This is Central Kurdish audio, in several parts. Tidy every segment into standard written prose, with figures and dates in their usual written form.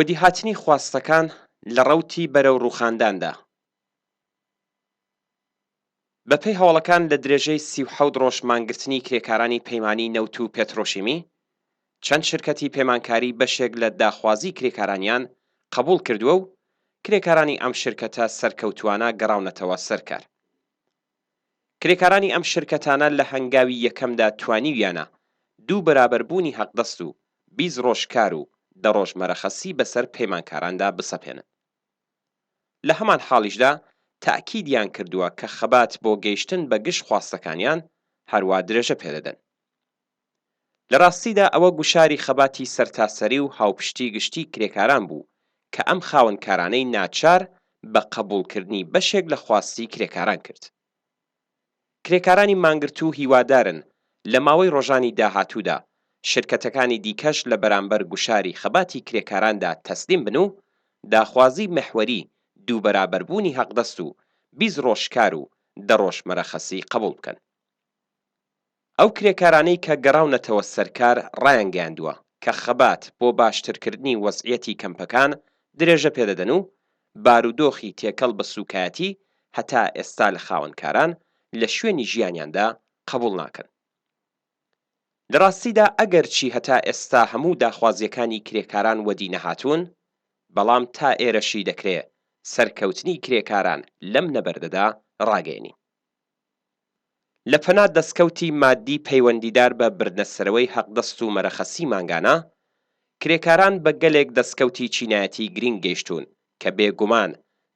وەدیهاتنی خواستەکان لە ڕەوتی بەرەو ڕووخانداندا. بەپێی هەواڵەکان لە درێژەی 37 ڕۆژ مانگرتنی کرێکارانی پەیمانی نەوت و پێترۆشیمی، چەند شرکەتی پەیمانکاری بەشێک لە داخوازی کرێکارانیان قەبووڵ کردووە و کرێکارانی ئەم شرکەتە سەرکەوتووانە گەڕاونەتەوە سەر کار. کرێکارانی ئەم شرکەتانە لە هەنگاوی یەکەمدا توانیویانە دوو بەرابەربوونی حەقدەست و 20 ڕۆژ کار و دە ڕۆژ مەرەخەسی بەسەر پەیمانکاراندا بسەپێنن. لە هەمان حاڵیشدا تەئکیدیان کردووە کە خەبات بۆ گەیشتن بە گشت خواستەکانیان هەروا درێژە پێدەدەن. لە ڕاستیدا ئەوە گوشاری خەباتی سەرتاسەری و هاوپشتی گشتی کرێکاران بوو کە ئەم خاوەنکارانەی ناچار بە قەبووڵکردنی بەشێک لە خواستی کرێکاران کرد. کرێکارانی مانگرتوو هیوادارن لە ماوەی ڕۆژانی داهاتوودا شرکەتەکانی دیکەش لە بەرامبەر گوشاری خەباتی کرێکاراندا تەسلیم بن و داخوازی مەحوەری دووبەرابەربوونی حەقدەست و 20 ڕۆژ کار و دە ڕۆژ مەرەخەسی قەبووڵ بکەن. ئەو کرێکارانەی کە گەڕاونەتەوە سەر کار ڕایانگەیاندووە کە خەبات بۆ باشترکردنی وەزعیەتی کەمپەکان درێژە پێدەدەن و بارودۆخی تێکەڵ بە سووکایەتی هەتا ئێستا لە خاوەنکاران لە شوێنی ژیانیاندا قەبووڵ ناکەن. لە ڕاستیدا ئەگەرچی هەتا ئێستا هەموو داخوازییەکانی کرێکاران وەدی نەهاتوون، بەڵام تا ئێرەشی دەکرێ سەرکەوتنی کرێکاران لەم نەبەردەدا ڕاگەیەنین. لە پەنا دەستکەوتی مادی پەیوەندیدار بە بردنەسەرەوەی حەقدەست و مەرەخەسی مانگانە، کرێکاران بە گەلێک دەستکەوتی چینایەتی گرینگ گەیشتوون کە بێ گومان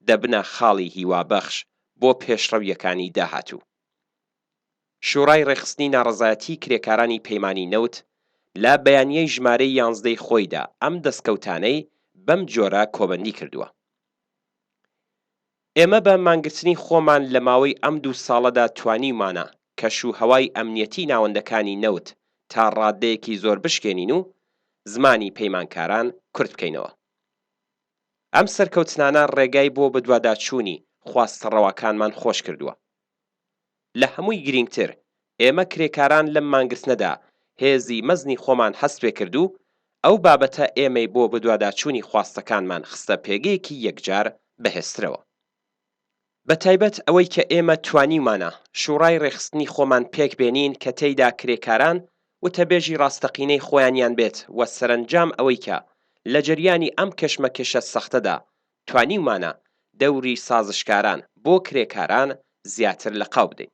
دەبنە خاڵی هیوابەخش بۆ پێشڕەوییەکانی داهاتوو. شوڕای ڕێکخستنی ناڕەزایەتیی کرێکارانی پەیمانی نەوت لە بەیانییەی ژمارەی یانزدەی خۆیدا ئەم دەستکەوتانەی بەم جۆرە کۆبەندی کردووە. ئێمە بە مانگرتنی خۆمان لە ماوەی ئەم دوو ساڵەدا توانیومانە کەش و هەوای ئەمنیەتی ناوەندەکانی نەوت تا ڕاددەیەکی زۆر بشکێنین و زمانی پەیمانکاران کورت بکەینەوە. ئەم سەرکەوتنانە ڕێگای بۆ بەدواداچوونی خواستە ڕەواکانمان خۆش کردووە. لە هەمووی گرینگتر ئێمە کرێکاران لەم مانگرتنەدا هێزی مەزنی خۆمان هەست پێ کرد و ئەو بابەتە ئێمەی بۆ بەدواداچوونی خواستەکانمان خستە پێگەیەکی یەکجار بەهێزترەوە. بە تایبەت ئەوەی کە ئێمە توانیومانە شوڕای ڕێکخستنی خۆمان پێک بێنین کە تێیدا کرێکاران وتەبێژی ڕاستەقینەی خۆیانیان بێت و سەرەنجام ئەوەی کە لە جەریانی ئەم کێشمەکێشە سەختەدا توانیومانە دەوری سازشکاران بۆ کرێکاران زیاتر لەقاو بدەین.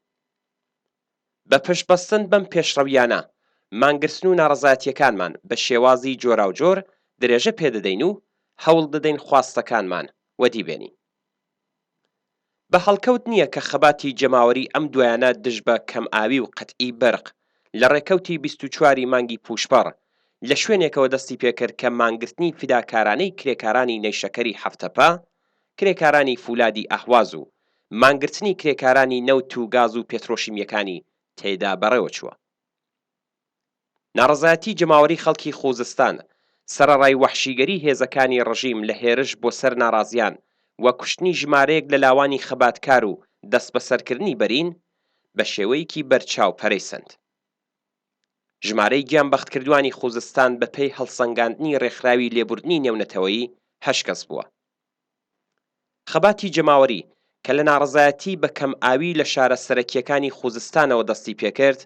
بە پشتبەستن بەم پێشڕەوییانە، مانگرتن و ناڕەزایەتییەکانمان بە شێوازی جۆراوجۆر درێژە پێدەدەین و هەوڵ دەدەین خواستەکانمان وەدی بێنین. بە هەڵکەوت نییە کە خەباتی جەماوەری ئەم دوایانە دژ بە کەمئاوی و قەتعی بەرق لە ڕێکەوتی 24 ی مانگی پووشپەڕ لە شوێنێکەوە دەستی پێکرد کە مانگرتنی فیداکارانەی کرێکارانی نەیشەکەری هەفتەپە، کرێکارانی فولادی ئەهواز و مانگرتنی کرێکارانی نەوت و گاز و پێترۆشیمییەکانی تێدا بەڕێوەچووە. ناڕەزایەتی جەماوەری خەڵکی خوزستان، سەرەڕای وەحشیگەری هێزەکانی ڕژیم لە هێرش بۆ سەر ناڕازیان و کوشتنی ژمارەیەک لە لاوانی خەباتکار و دەستبەسەرکردنی بەرین، بە شێوەیەکی بەرچاو پەرەی سەند. ژمارەی گیانبەختکردوانی خوزستان بە پێی هەڵسەنگاندنی ڕێکخراوی لێبوردنی نێونەتەوەیی هەشت کەس بووە. خەباتی جەماوەری کە لە ناڕەزایەتی بە کەم ئاوی لە شارە سەرەکییەکانی خوزستانەوە دەستی پێکرد،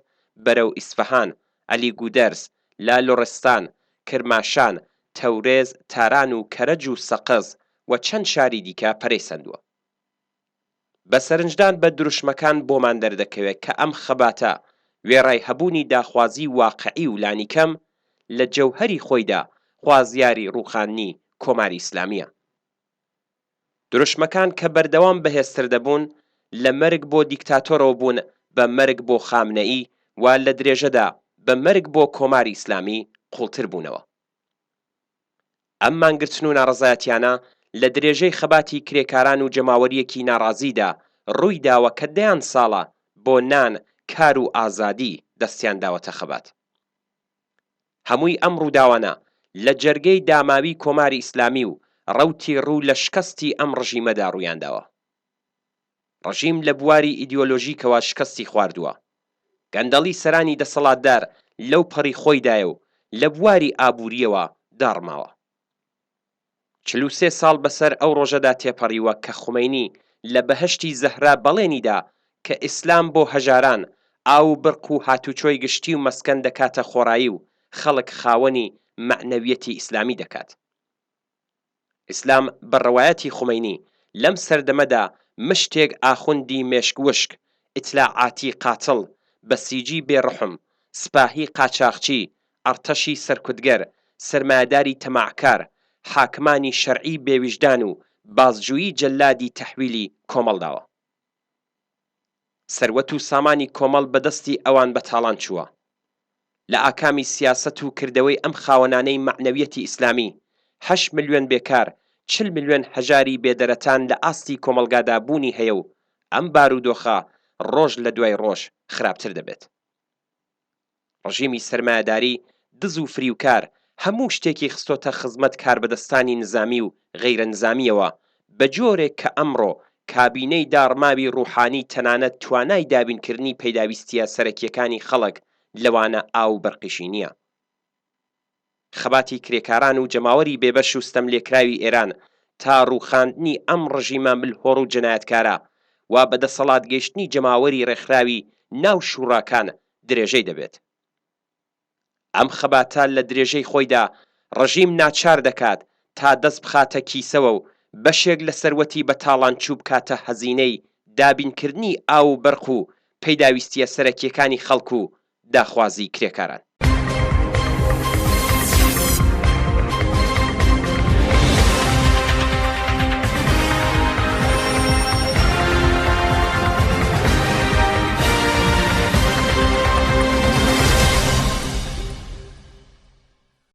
بەرەو ئیسفەهان، ئەلیگودەرز، لە لوڕستان، کرماشان، تەورێز، تاران و کەرەج و سەقز و چەند شاری دیکە پەرەی سەندووە. بە سەرنجدان بە دروشمەکان بۆمان دەردەکەوێ کە ئەم خەباتە وێڕای هەبوونی داخوازیی واقعی و لانیکەم لە جەوهەری خۆیدا خوازیاری ڕووخاندنی کۆماری ئیسلامییە. دروشمەکان کە بەردەوام بەهێزتر دەبوون، لە مەرگ بۆ دیکتاتۆرەوە بوون بە مەرگ بۆ خامنەئی و لە درێژەدا بە مەرگ بۆ کۆماری ئیسلامی قووڵتر بوونەوە. ئەم مانگرتن و ناڕەزایەتیانە لە درێژەی خەباتی کرێکاران و جەماوەرییەکی ناڕازیدا ڕووی داوە کە دەیان ساڵە بۆ نان، کار و ئازادی دەستیان داوەتە خەبات. هەمووی ئەم ڕووداوانە لە جەرگەی داماوی کۆماری ئیسلامی و ڕەوتی ڕوو لە شکەستی ئەم ڕژیمەدا ڕوویانداوە. ڕژیم لە بواری ئیدیۆلۆژیکەوە شکەستی خواردووە. گەندەڵی سەرانی دەسەڵاتدار لەو پەڕی خۆیدایە و لە بواری ئابوورییەوە داڕماوە. 43 ساڵ بەسەر ئەو ڕۆژەدا تێپەڕیوە کە خومەینی لە بەهەشتی زەهرا بەڵێنی دا کە ئیسلام بۆ هەژاران ئاو و برق و هاتوچۆی گشتی و مەسکەن دەکاتە خۆڕایی و خەڵک خاوەنی مەعنەویەتی ئیسلامی دەکات. ئیسلام بە ڕەوایەتی خومەینی لەم سەردەمەدا مشتێک ئاخوندی مێشک وشک، ئیتلاعاتی قاتڵ، بەسیجی بێ ڕوحم، سپاهی قاچاغچی، ئەڕتەشی سەرکوتگەر، سەرمایەداری تەماعکار، حاکمانی شەرعی بێ ویژدان و بازجویی جەلادی تەحویلی کۆمەڵ داوە. سەروەت و سامانی کۆمەڵ بە دەستی ئەوان بە تاڵان چووە. لە ئاکامی سیاسەت و کردەوەی ئەم خاوەنانەی مەعنەویەتی ئیسلامی، هەشت ملیۆن بێکار، 40 ملیۆن هەژاری بێدەرەتان لە ئاستی کۆمەڵگادا بوونی هەیە و ئەم بارودۆخە ڕۆژ لە دوای ڕۆژ خراپتر دەبێت. ڕژیمی سەرمایەداری دز و فریوکار هەموو شتێکی خستۆتە خزمەت کاربەدەستانی نزامی و غەیرە نزامیەوە بە جۆرێک کە ئەمڕۆ کابینەی داڕماوی ڕوحانی تەنانەت توانای دابینکردنی پەیداویستیە سەرەکیەکانی خەڵک لەوانە ئاو و بەرقیشی نیە. خەباتی کرێکاران و جەماوەری بێبەش و ستەملێکراوی ئێران تا ڕووخاندنی ئەم ڕژیمە ملهۆڕ و جەنایەتکارە و بە دەسەڵات گەیشتنی جەماوەری ڕێکخراوی ناو شوڕاکان درێژەی دەبێت. ئەم خەباتە لە درێژەی خۆیدا ڕژیم ناچار دەکات تا دەست بخاتە کیسەوە و بەشێک لە سەروەتی بە تاڵانچوو بکاتە هەزینەی دابینکردنی ئاو و بەرق و پەیداویستییە سەرەکییەکانی خەڵک و داخوازی کرێکاران.